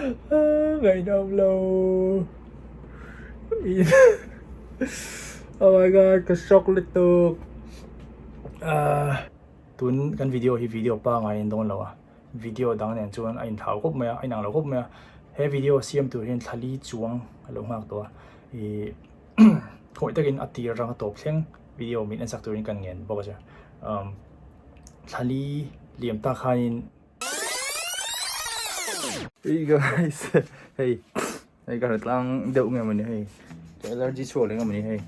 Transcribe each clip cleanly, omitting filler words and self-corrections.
Ngaihnawm lo. Oh my god, ka shock lutuk. Tun kan video hi video pangai in dawn lo a, video dang nen chuan a inthlau khawp mai a, a inang lo khawp mai a. He video siam tur hian thlali chuang a lo nghak tawh a, ih khawi takin a tir atanga tawp thleng video min en sak turin kan ngen bawk a che. Thlali liam tak khanin Hey guys, hei hei ka hre tlang deuh nge mawni hei ka allergy chhuak leh nge mawni hei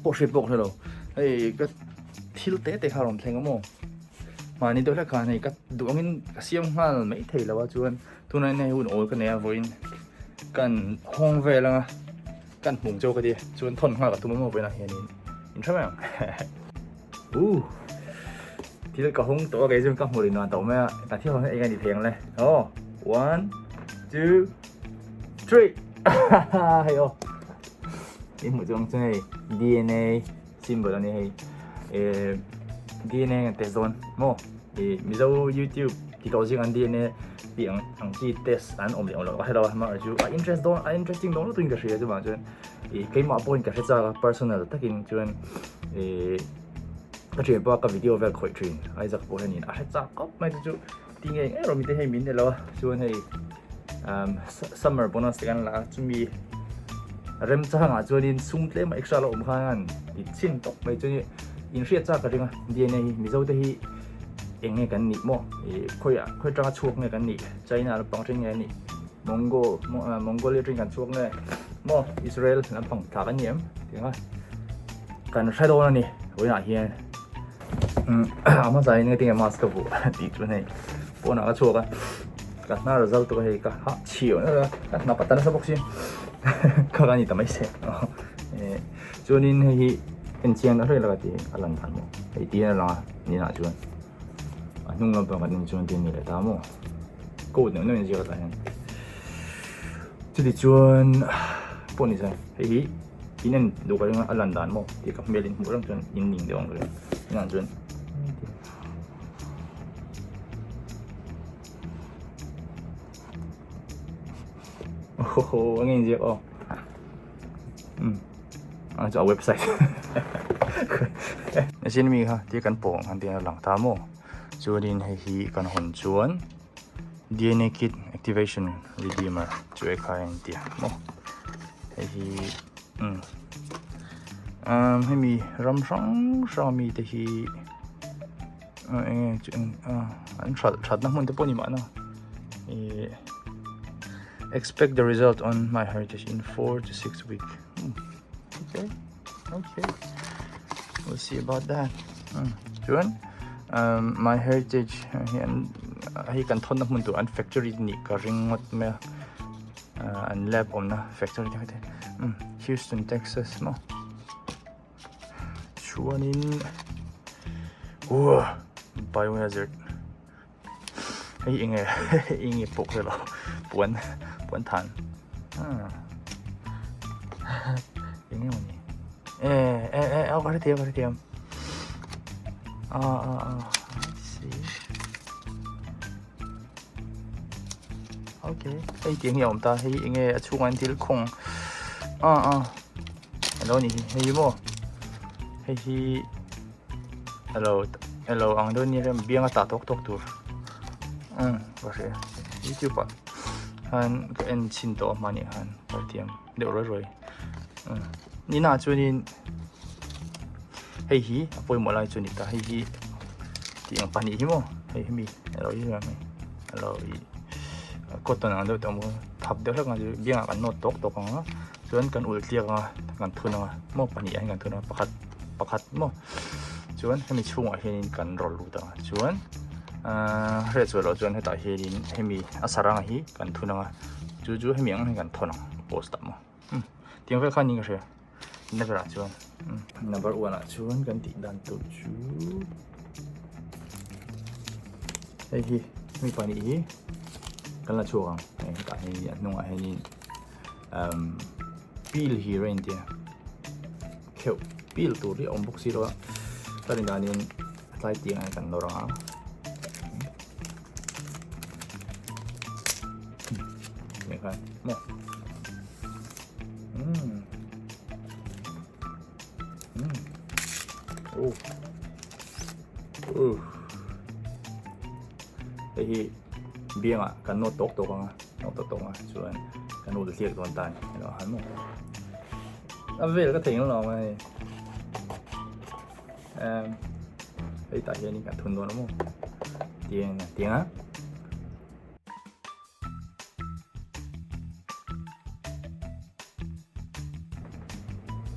pawh hriat pawh ka hre lo hei ka thil te te kha a rawn thleng a maw mahni deuh hlek khan hei ka duh angin ka siam nghal mai thei lo a chuan tunah hian hei hun awl ka nei a vawiin kan hawng vel anga kan hmung chu ka ti chuan thawn nghal ka tum a maw vawiinah hianin in hre mai ang. Uh thil ka hung tawh a kei chuan ka hmu ri nuam tawh mai a ka thil hawng hi eng a ni thei ang le aw one two three hei aw in hmuh chuang chu hei DNA symbol a ni hei eh DNA kan test dawn maw ih mizo youtube ti tawh zing an DNA tih ang ang chi test an awm leh awm loh ka hre lo a amaherawhchu chu a interest dawn a interesting dawn lutuk in ka hria chuvang chuan ih keimah pawhin ka hre chak a personal takin chuan ih ka thian pawh ka video vel khawih thin Isaac pawh hianin a hre chak khawp mai chu chu ti ngei ngei rawh mite hei min ni lo a chuan hei umm summer bonus te kan la a chumi remchangah chuanin sum tlem a extra lo awm khan ti chhin tawp mai chuan inhriat chak ka ring a D_N_A hi Mizo te hi eng nge kan nih maw ih khawiah khawi atanga chhuak nge kan nih China lampang atang nge an nih. Mongo Mongolia atangin kan chhuak nge maw Israel lampang thla kan ni em tih ang a kan hre dawn a ni vawiinah hian a hmasa in engtin nge mask ka vuah tih chu hei pawnah ka chhuak a ka hnar zal tawh a hei ka hah chhiau nasa ka hnap a ta nasa bawk si kha ka ni ta mai se chuanin hei hi enchian a hreh laka tih a lan dan maw hei ti hian a lang a ninah chuan. A hnung lampang kan en chuan tin ni leh ta maw code neuh neuh in ziak tah hian chuti chuan pawh ni se hei hi in en duh ka ring a a lan dan maw tih ka hmel in hmuh reng chuan in ning deuh ang ka ring inah chuan oh ho a nge in ziak aw um a chu a website machine mi kha tia kan pawh ang khan tian a lang ta maw chuanin hei hi kan hawn chuan D_N_A kit activation redeemer chu e khai a intia maw hei hi umm umm hemi ram hrang hrang ami te hi eng nge chu eng an hralh thatna hmun te pawh a ni mahna ih. Expect the result on my heritage in 4 to 6 week. Hmm. Okay, okay. We'll see about that. Hmm. Chuan, um, my heritage hi an hei kan thon na hmun tur an factory ni ka ring ngot mai a. Uh, an lab awmna factory te te. Hmm. Houston, Texas mo. Chuanin, uah, biohazard. Hei enge enge pawh ka hrelo puan puan than eng emaw ni e e e aw ka hrethiam ka hrethiam a a a okay hei tiang hi a awm ta hei enge a chhungah hian thil khawng a a alo ni hi hei hi maw hei hi. Hello hello ang deuh ni rem bianga tah tawk tawk tur umm ka hria youtube ah khan ka en chhin tawh a hmani khan ka thiam deuh ruai ruai umm nina chuanin hei hi a pawimawh lai chu a ni ta hei hi tih ang pahnih hi maw hei hemi alo hi hemi alo ih cotton ang deuh te awm thap deuh hlek ang chu biangah kan nawt tawk tawk ang a chuan kan ulh tliak ang a kan thun ang a maw pahnih ah hian kan thun ang a pakhat. pakhat maw chuan hemi chhungah hianin kan rawl lut ang chuan ahh hriat chhuah loh chuan hetah hianin hemi a saranga hi kan thun ang a chu chu hemi ang hian kan thawn ang post ah maw umm tiang vel khan niin ka hria na berah chuan umm number one ah chuan kan tih dan tur chu hei hi hemi pahnih hi kan la chhuak ang hei hetah hianin a hnungah hianin umm pil hir a intia. Kheuh pil tur hi a awm bawk si lo a, ka rin danin a tlai tiang hian kan nawr ang a. nen khan maw. Umm. Umm. Oh. Uh. Hei hi biangah kan nawt tawk tawk anga, nawt tawk tawk anga chuan kan ul hliak dawn ta a ni. Hello han maw. A vel ka thei lo mai. Um hei tah hianin kan thun dawn a maw. Tiang tiang a.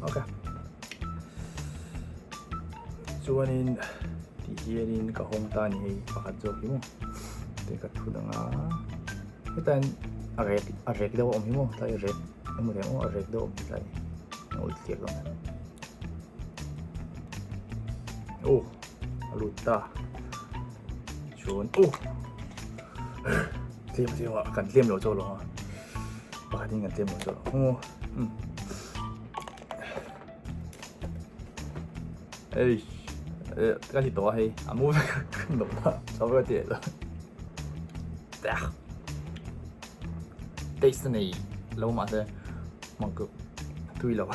Ok. Chuanin ti hianin ka hawng ta a ni hei pakhat zawk hi maw. Te ka thun anga hetan a rek a rek deuh a awm hi maw tlai rek emaw reng aw a rek deuh a awm hi tlai a ul tliak lo mai. Oh a lut ta. Chuan oh tlem tlem a kan tlem lo chauh lo a pakhat in kan tlem lo chauh lo oh um ei ka ti tawh a hei a mu vek ka no ta chau ka ti lo tak taste nei lo mahse mang ka tui lo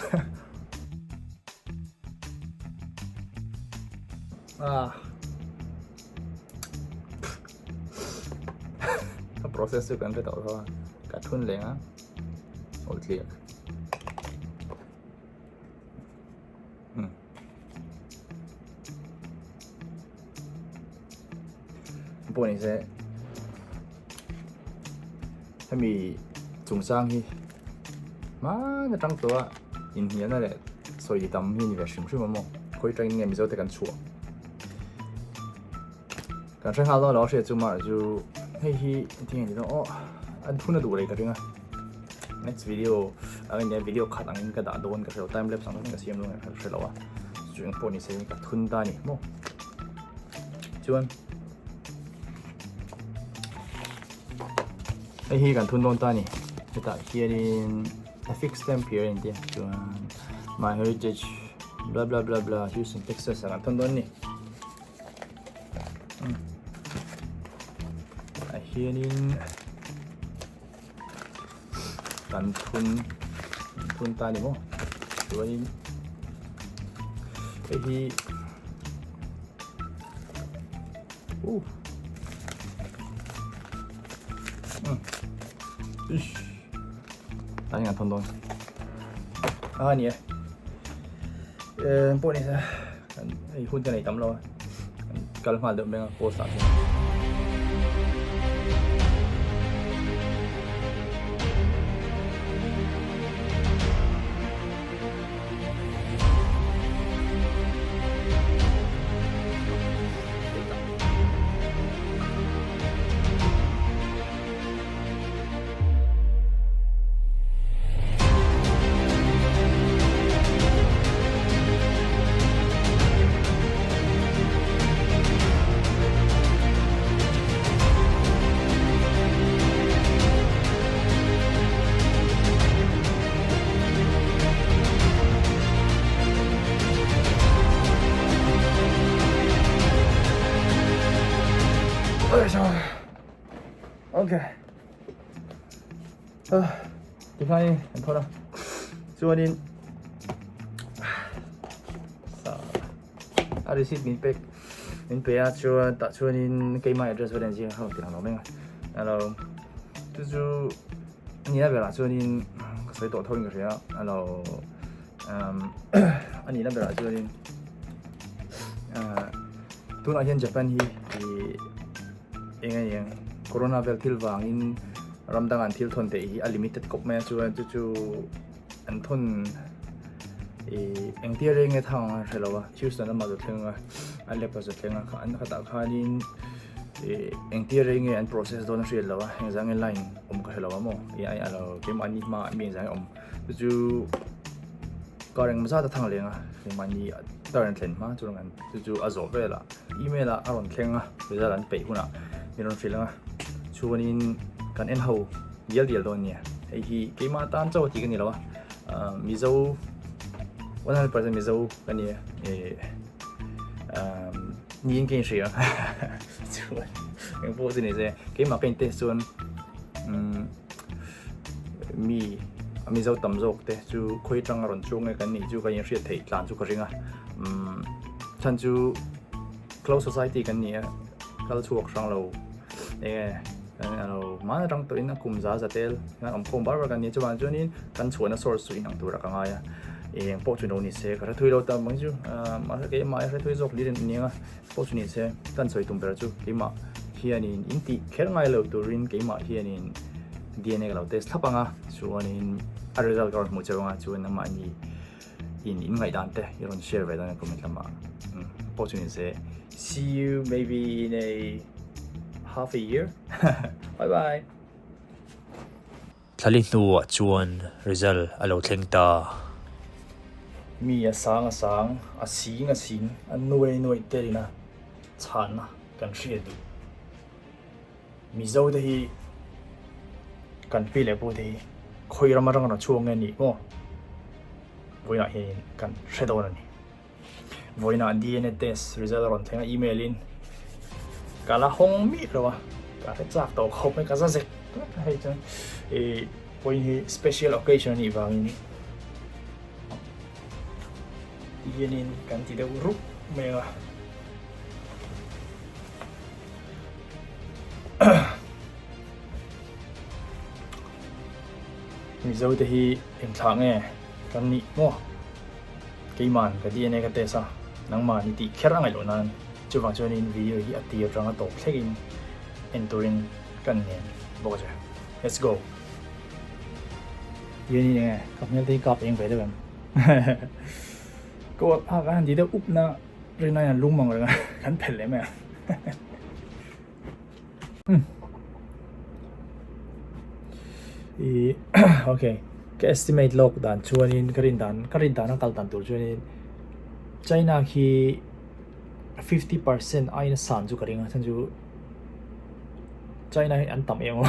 Ah. A process chu kan hre tawh tho a, ka thun leng a, awl tliak. Hmm. Pawh ni se hemi chungchang hi hmana tang tawh a inhnialna leh sawi tam hi ni ve hrim hrim a maw khawi tangin nge Mizo te kan chhuah kan hre nghal dawn lo a hriat chu mah chu hei hi engtin nge ni dawn aw an thun a duh rei ka ring a next video ang in video khat angin ka dah dawn ka hre lo time lapse ang ka siam dawn ka hre lo a chu eng pawh ni se ka thun ta a ni maw chuan Hei hi kan thun dawn ta a ni. Hetah hianin a fixed stamp here a inti a chuan my heritage bla bla bla bla Houston Texas ah kan thawn dawn a ni. Ah hianin kan thun thun ta a ni maw chuanin hei hi Uh. Ish. Tani kan thon dawn. A ni e. Pawh ni se kan hei hun te nei tam lo a. Kan kal nghal deuh meng a post ah chuan. Ok. Tikhain an thawt a. Chuanin sa a receipt min pek min pe a chuan tah chuanin keimah address vel an ziak a kha rawn ti lang lo mai a. Alo chu chu a nihna berah chuanin ka sawi tawh tho in ka hria a alo umm a nihna berah chuanin ahh tunah hian Japan hi ih eng a ni ang corona vel thil vangin ram dangah an thil thawn theih hi a limited khawp mai a chuan chu chu an thawn ih engtia reng nge thang ang a hre lo a Houston lamah chu thleng a a lep a chu thleng a an khatah khanin ih engtia reng nge an process dawn a hriat loh a engzah nge line awm ka hre lo a maw ih a lo keimahni hmaah mi engzah nge awm chu chu car engmaw zat a thang leng a keimahni turn thlen hma chu chu chu a zawh vel a email ah a rawn thleng a result an peih hunah min rawn hrilh ang a chuanin kan en ho dial dial dawn nia hei hi keimah tan chauh tih ka ni lo a ah mizo 100% mizo ka ni a eh ah niin ka inhria chuan engpawh chu ni se keimah ka in test chuan umm. Mi Mizo tam zawk te chu khawi atang a rawn chuang nge kan nih chu ka inhriat theih tlan chu ka ring a. Umm chhan chu close society kan ni a, kal chhuak hrang lo eng nge a lo hman atang tawhin a kum za za tel hian awm khawm bar bar kan ni a, chuvang chuanin kan chhuahna source chu inang turah ka ngai a. Eng pawh chu lo ni se ka hre thui lo ta mai chu mahse keimah hi hre thui zawk hlir a ni ang a, pawh chu ni se kan sawi tum ber chu keimah hianin in tih kher ngai lo turin keimah hianin DNA ka lo test thlap ang a, chuanin a result ka rawn hmuh cheu ang a, chuan amahni in in ngaihdan te i rawn share ve dawn a comment lamah pawh chu ni se see you maybe in a half a year bye bye. Thlali hnuah chuan result a lo thleng ta. Mi a sang a sang, a sing a sing, a nuai nuai telin a chhanna kan hriat duh. Mizo te hi kan pi leh pu te hi khawi ram atanga rawn chhuak nge nih maw? Vawiinah hianin kan hre dawn a ni. Vawiinah DNA test result a rawn thleng a email in ka la hawng miah lo a, ka hre chak tawh khawp mai ka za zek zek a hei chuan ih vawiin hi special occasion a nih vangin tihianin kan ti deuh rup mai ang a. Mizo te hi engthlah nge kan nih maw? Keiman ka DNA ka test a, nangmah ni tih kher a ngaih loh nan chuvang chuanin video hi a tir atanga tawp thlekin en turin kan ngen bawk a che. Let's go! DNA enge ka hmel te hi kap eng ve deuh em? Ka uap phak a han ti deuh up na. Rinai an lung mang reng a, kan phelh leh mai ang. I okay, ka estimate lawk dan chuanin ka rin dan ka rin dan a kal dan tur chuanin China khi 50% aiin a san chu ka ring a chhan chu China hi an tam em aw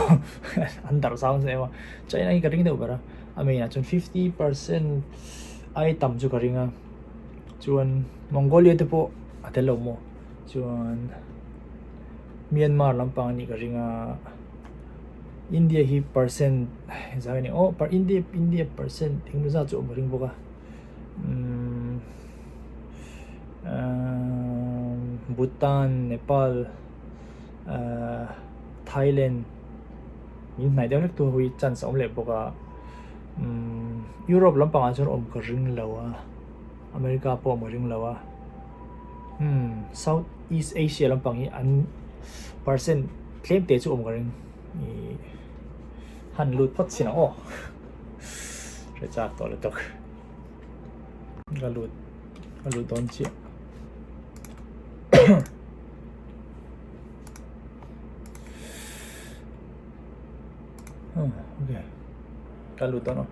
an darh zau nasa em a China hi ka ring deuh ber a a main ah chuan 50% ai tam chu ka ring a. Chuan Mongolia te pawh a tel lo maw? Chuan Myanmar lampang a nih ka ring a, India hi percent zai a ni aw per India India percent engemaw zat chu a awm ka ring bawk a umm ahh Bhutan Nepal ahh Thailand min hnaih deuh hlek tu ho hi chance a awm leh bawk a umm Europe lampangah chuan awm ka ring lo a. America pawh maw ring lo a hmm South East Asia lampang hi an percent tlem te chu awm ka ring ih han lut phawt chin ang aw hre chak tawh lutuk ka lut ka lut dawn chiah okay ka lut dawn aw.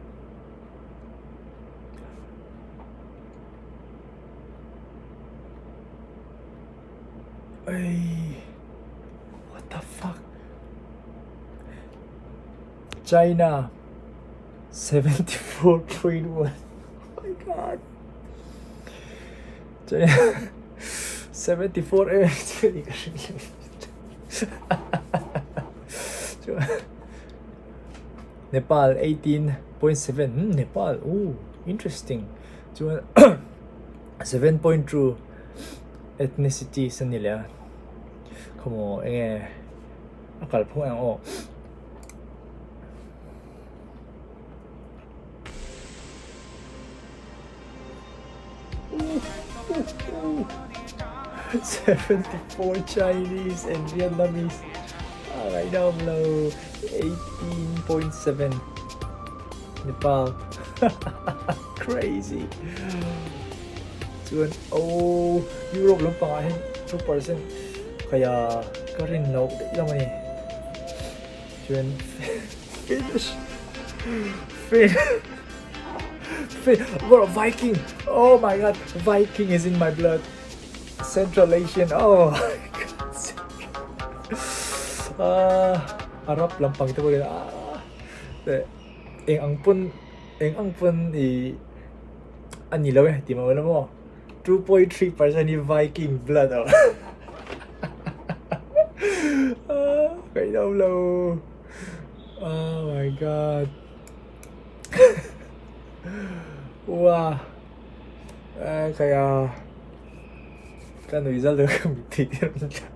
Ei what the fuck China 74.1 oh my god China 74 em Nepal 18.7 hmm Nepal ooh interesting chuan 7.2 ethnicities a ni leh a khawmaw enge a kalphung ang aw. 74 Chinese and Vietnamese a ngaihdam lo 18.7 Nepal crazy chuan oh Europe lampangah hian 2% kaya ka rin loh daih lam a ni chuan Finnish Fin Fin bro Viking oh my god Viking is in my blood Central Asian oh my god ah Arab lampang te pawh hian ah eng ang pawn eng ang pawn ih a ni lo e tih mah ula maw 2.3% hi Viking blood aw ah ka inawm lo oh my god. Ua kaya ka nui zal deuh ka mitthi tir an tla.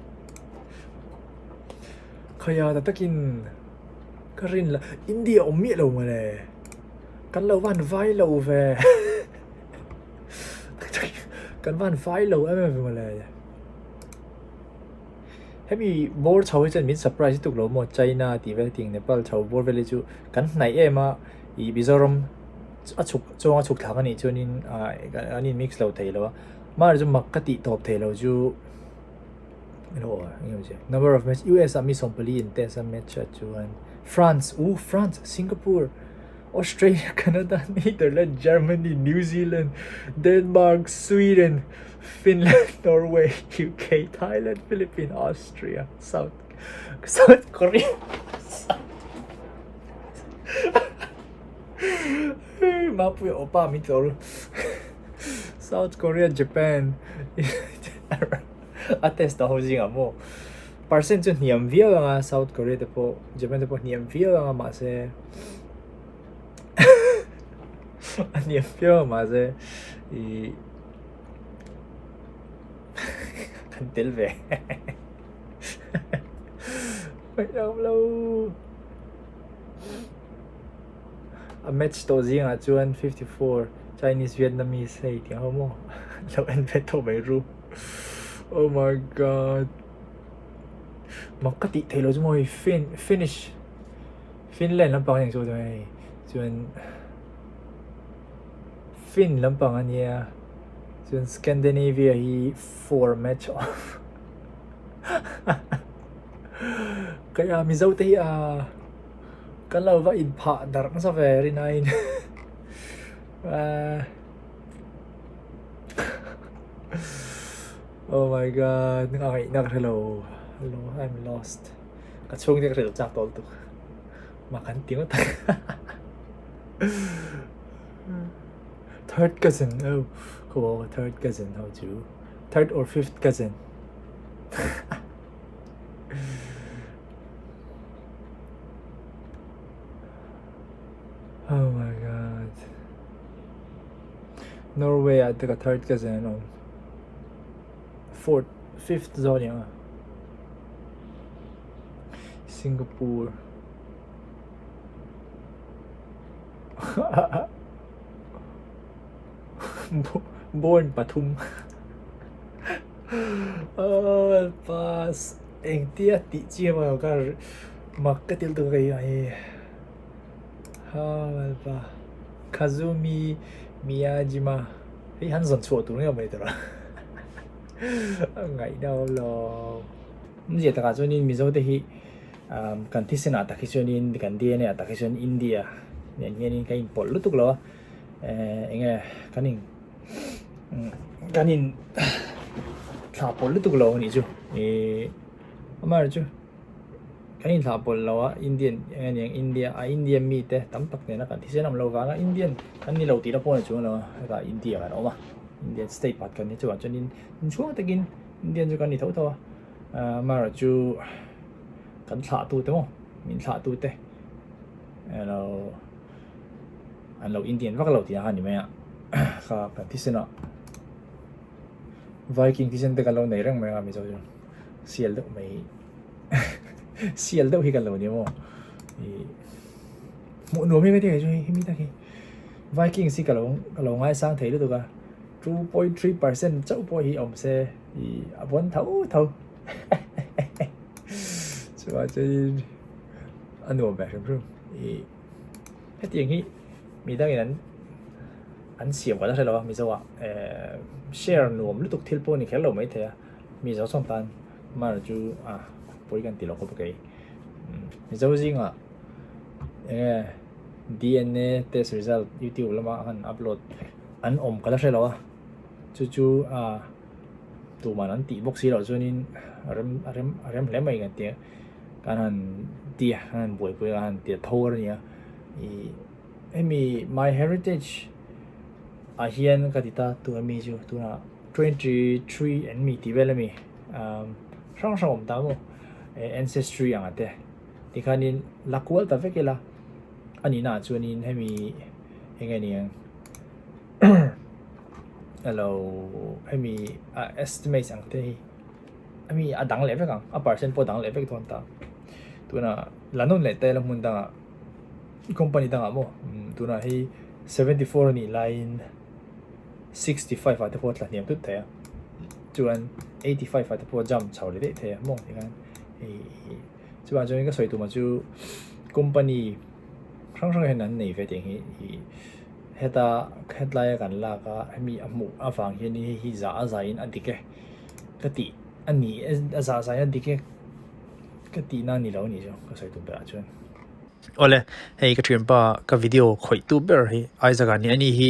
Kaya ta takin ka rin la India awm miah lo mawle kan lo van vai lo ve kan van vai lo em em ve mawle. Hemi bawr chho hi chuan min surprise lutuk lo maw China tih vel ting Nepal chho bawr vel hi chu kan hnaih em a ih Mizoram a chhuk chuang a chhuk thlak a nih chuanin ah an in mix lo thei lo a mahse chu mak ka tih tawp thei lo chu number of match U_S ah mi sawmpali in test a match ah chuan France uh France Singapore Australia Canada Netherlands Germany New Zealand Denmark Sweden Finland, Norway, UK, Thailand, Philippines, Austria, South South Korea. Mapuia opa min tlawr South Korea, Japan a test a ho zingah maw percent chu hniam viau anga South Korea te pawh Japan te pawh hniam viau anga mahse a hniam viau a mahse ih kan tel ve Ngaihawm lo a match tawh zingah chuan 54 Chinese Vietnamese hei tih ang ho maw lo en ve tawh mai ru oh my god mak ka tih theih loh chu maw hei fin finish Finland lampang a ni chu hei chuan Fin lampang a nia chuan Scandinavia hi 4 match off Kaya Mizo te hi a kan lo va inphah darh nasa ve rinaiin Oh my god a ngaihna ka hrelo hello I'm lost ka chhungte ka hrelo chak tawh lutuk mah kan ti ngawt ang. Third cousin oh ko third cousin ho chu third or fifth cousin oh my god Norway ah te ka third cousin an awm fourth fifth zawk aniang a Singapore Born pathum pass engtia tih chi emaw ka mak ka til tur ka hi ha Kazumi Miyajima hei han zawn chhuah tur ngei mai tawh a ngaihna awm lo awmzia takah chuanin Mizo te hi Kan thisen ah tak hi chuanin kan DNA ah tak hi chuan India nen hianin kan inpawlh lutuk lo a, eng nge kan in kan in thlah pawlh lutuk lo a nih chu ih amaherawhchu chu kan inthlah pawlh lo a Indian eng nge niang India a Indian mite tam tak nena kan thisen awm lo vanga Indian kan ni lo tih na pawh a ni chuang lo a hetah India kan awm a Indian state pakhat kan ni chuvang chuanin inchhuang takin Indian chu kan ni tho tho a. Amaherawhchu kan thlahtute maw min thlahtute elo an lo Indian vak lo tih ang kha a ni mai a kha kan thisen ah Viking thisen te kan lo nei reng mai a Mizo chu sial deuh mai sial deuh hi kan lo ni maw ih hmuh nuam hi ka ti kei chu hei hemi tak hi Vikings hi ka lo ka lo ngaisang thei lutuk a 2.3% chauh pawh hi awm se. Ih a vawn tho tho chuvang chuanin a nuam ve hrim hrim ih hetiang hi mi dangin an an siam ka la hre lo a mizo ah eh share nuam lutuk thil pawh a ni kher lo maithei a mi zawng zawng tan amaherawhchu chu ah pawi kan ti lo khawp a kei mizo zingah eng nge D_N_A test result youtube lama han upload an awm ka la hre lo a chu chu ah. Tuman an tih bawk si loh chuanin a rem a rem a rem hle mai kan tia kan han tia kan han buaipui a kan han tia tho a nia ih hemi my heritage ah hian ka ti ta tuna mi chu tunah 23 an mi tih vel ami ah hrang hrang awm ta maw ancestry ang te tikhanin la kual ta vek ila a nihna ah chuanin hemi eng nge ni ang. Alo hemi a estimate ang te hi hemi a dang leh vek ang a percent pawh a dang leh vek dawn ta tunah la nawn leh ta ila hmun dangah company dangah maw tunah hei 74 a nih laiin 65 ah te pawh a tla hniam tut thei a chuan 85 ah te pawh a jump chho leh daih thei a maw tikhan hei chuvang chuan ka sawi tumah chu company hrang hrang hian an nei ve tih ang hi ih heta hetlai a kan lak a hemi a hmuh avang hian hei hi zah a zaiin a dik e ka tih a ni a zah zaiin a dik e ka tihna a ni lo a nih chu ka sawi tum berah chuan. Awle hei ka thianpa ka video khawih tu ber hi Isaac a ni ani hi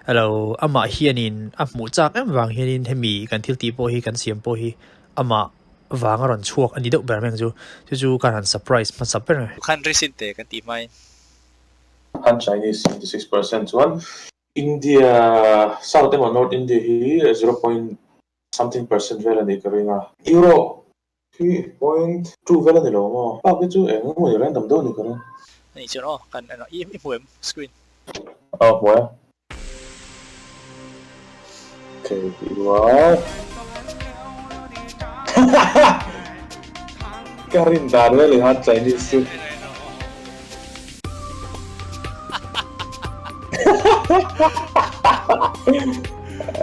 alo amah hianin a hmuh chak em vang hianin hemi kan thil tih pawh hi kan siam pawh hi amah vang a rawn chhuak a ni deuh ber mai ang chu chu chu ka han surprise hmasa ber a. Khan recent te kan tih hmain. Han Chinese 76% chuan India South emaw North India hi zero point something percent vel a nih ka ring a. Europe hi point two vel a ni lo maw? Bak hi chu eng emaw ni random deuh a nih ka ring. Ani chuan aw kan en a, i hmu em screen? Aw hmu e. Okay, wow. Ka rin dan vel i han Chinese chu.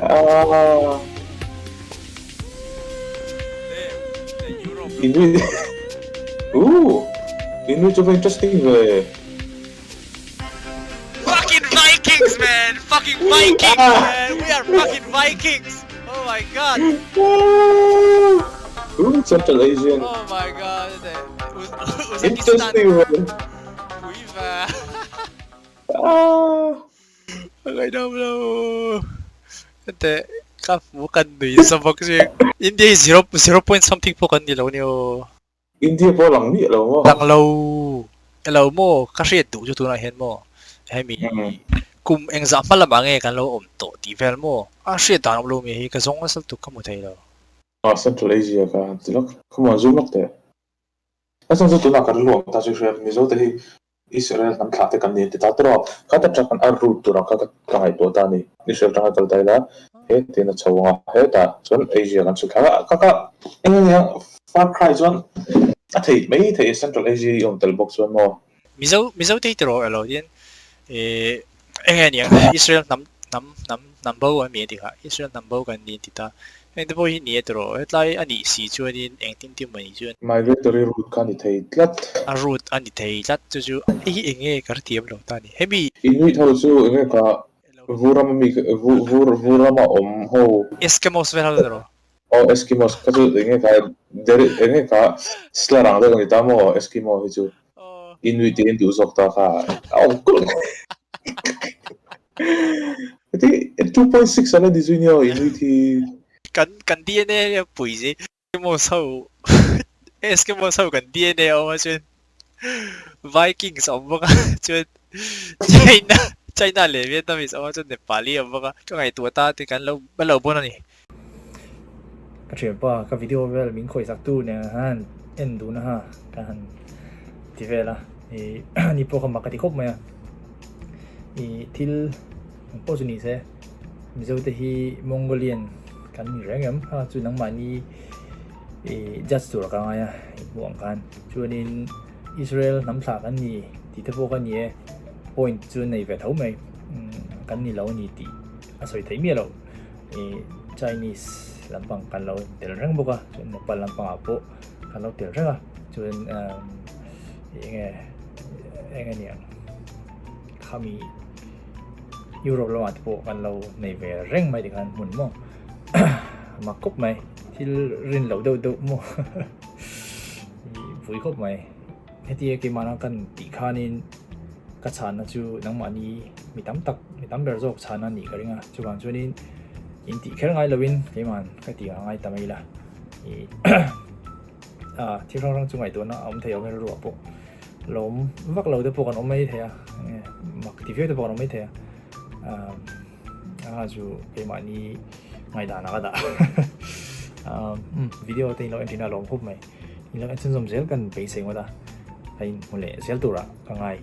Ah. Inuit. Ooh. Inuit chu va interesting ve. Fucking Vikings man! Fucking Vikings man! We are fucking Vikings! Oh my god! Ooh, Central Asian. Oh my god! Uzbekistan. Interesting man. Pui va. Ah. Ngaihdam lo. Ente ka hmu kan nui sa bawk si. India hi zero zero point something pawh kan ni lo ni aw. India pawh lang miah lo maw? Lang lo. Elo maw? Ka hriat duh chu tunah hian maw? Hemi kum engzah hma lamah nge kan lo awm tawh tih vel maw? A hriat dan awm lo mi hi ka zawng nasa lutuk ka hmu thei lo. Ah Central Asia ka han ti lawk. Come on zoom lawk teh. A chhan chu tunah ka rilru ang ta chu hria Mizo te hi Israel hnam thlah te kan ni an ti ta tawh a, kha ta tang a route tur ang kha ka ngaihtuah ta a ni. Israel tanga kal ta ila he tiin a chho ang a, hetah chuan Asia kan chhuk thlak a, ka ka eng eng ang far cry chuan a theih mai theih Central Asia hi awm tel bawk chuan maw. Mizo Mizo te hi tiraw elo hian eh eng nge niang Israel hnam hnam hnam hnam bo an mi an ti kha Israel hnam bo kan ni an ti ta Heng te pawh hi ni e tiraw, hetlai a nih si chuanin engtin tin maw ni chuan. Migratory route kha a ni thei tlat. A route a ni thei tlat chu chu hei hi eng nge ka hrethiam lo ta ni. Hemi. Inuit ho chu eng nge ka Vuram ami vu vur Vurama awm ho. Eskimos vel ho tiraw? Aw Eskimos kha chu eng nge ka deri eng nge ka slar ang deuh a ni ta maw Eskimo hi chu. Inuit tiin duh zawk ta kha a awm kulh. Heti 2.6 ala ni zui nia aw Inuit hi. Kan kan DNA hi a pui zi. Eskimos ho Eskimos ho kan DNA a awm a chuan Vikings a awm bawk a chuan China China leh Vietnamese a awm a chuan Nepali a awm bawk a ka ngaihtuah ta te kan lo kan lo bawn a ni. Ka thianpa ka video vel min khawih sak tu nen han en dun a ha ka han ti vel a ih ani pawh ka mak ka ti khawp mai a ih thil ang pawh chu ni se Mizo te hi Mongolian kan ni reng em ha chu nangmahni ih judge tur ka ngai a ih hmuh ang khan chuanin Israel hnam thlah kan ni tih te pawh ka ni e point chu nei ve tho mai kan ni lo a ni tih a sawi theih miah loh. Ih Chinese lampang kan lo tel reng bawk a chuan Nepal lampang ah pawh kan lo tel reng a chuan umm eng nge eng nge niang khami Europe lamah te pawh kan lo nei ve reng mai tikhan hmun maw mak khawp mai thil rin loh deuh deuh maw ih pui khawp mai. Hetia keimahna kan tih khanin ka chhanna chu nangmahni mi tam tak mi tam ber zawk chhanna nih ka ring a chuvang chuanin in tih kher ngai lovin keimahan ka tih ang ngai ta mai ila ih ah thil hrang hrang chu ngaihtuahna a awm thei awm e rilruah pawh lawm vak lo te pawh kan awm mai thei a enge mak ti viau te pawh kan awm mai thei a ah a chu keimahni ngaihdan ah ka dah ah video te in lo en thin a lawm khawp mai. Ilo en chhunzawm zel kan beisei ngawt a, ka inhmu leh zel turah ka ngai.